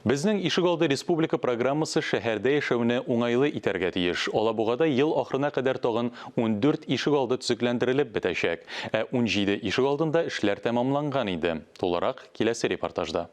Безнең ишегалды республика программасы шәһәрдә яшәүне уңайлы итәргә тиеш. Алабугада ел ахырына кадәр тагын 14 ишегалды төзекләндерелеп бетәчәк. Ә 17 ишегалдында эшләр тәмамланган инде. Тулырак, киләсе репортажда.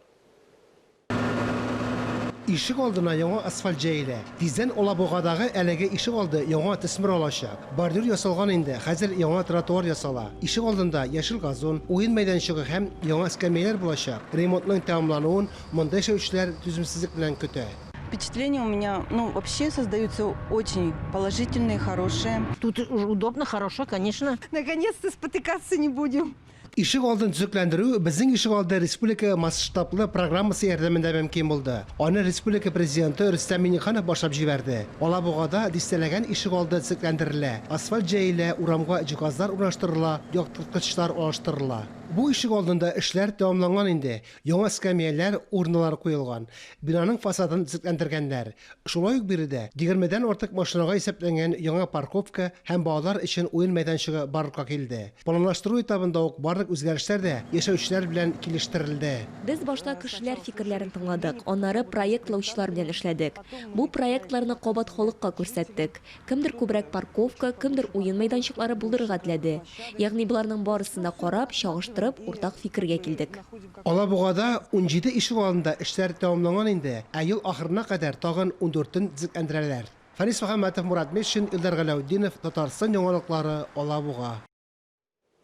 Ишек алдына яңа асфальт җәелә. Тиздән Алабугадагы әлеге ишегалды яңа төсмер алачак. Бордюр ясалган инде, хәзер яңа тротуар ясала. Ишек алдында яшел газон, уен мәйданчыгы һәм яңа эскәмияләр булачак. Ремонтның тәмамлануын Монда яшәүчеләр түземсезлек белән көтә. Впечатления у меня, ну, вообще создаются очень положительные, хорошие. Тут удобно, хорошо, конечно. Наконец-то спотыкаться не будем. Ишек алдын төзекләндерү Безнең ишегалды республика масштаблы программасы ярдәмендә мөмкин булды. Аны республика Президенты Рөстәм Миңнеханов башлап җибәрде. Алабугада дистәләгән ишегалды төзекләндерелә, асфальт җәелә, урамга җиһазлар урнаштырыла, яктырткычлар алыштырыла. Бу ишегалдында эшләр тәмамланган инде. Яңа эскәмияләр, урналар куелган. Бинаның фасадын төзекләндергәннәр. Шулай ук биредә егермедән артык машинага исәпләнгән яңа парковка һәм балалар өчен уен мәйданчыгы барлыкка килде. Планлаштыру этабында ук барлык үзгәрешләр дә яшәүчеләр белән килештерелде. Без башта кешеләр фикерләрен тыңладык, аннары проектлаучылар белән эшләдек. Бу проектларны кабат халыкка күрсәттек. Кемдер күбрәк парковка, кемдер уен мәйданчыклары булдырырга теләде. Ягъни боларның барысын да карап, чагыштырып, уртак фикергә килдек. Алабугада 17 ишегалдында эшләр тәмамланган инде, ә ел ахырына кадәр тагын ундүртен төзекләндерәләр. Фәнис Мөхәммәтов, Мурат Мишин, Илдар Галәүтдинов, Татарстан яңалыклары, Алабуга.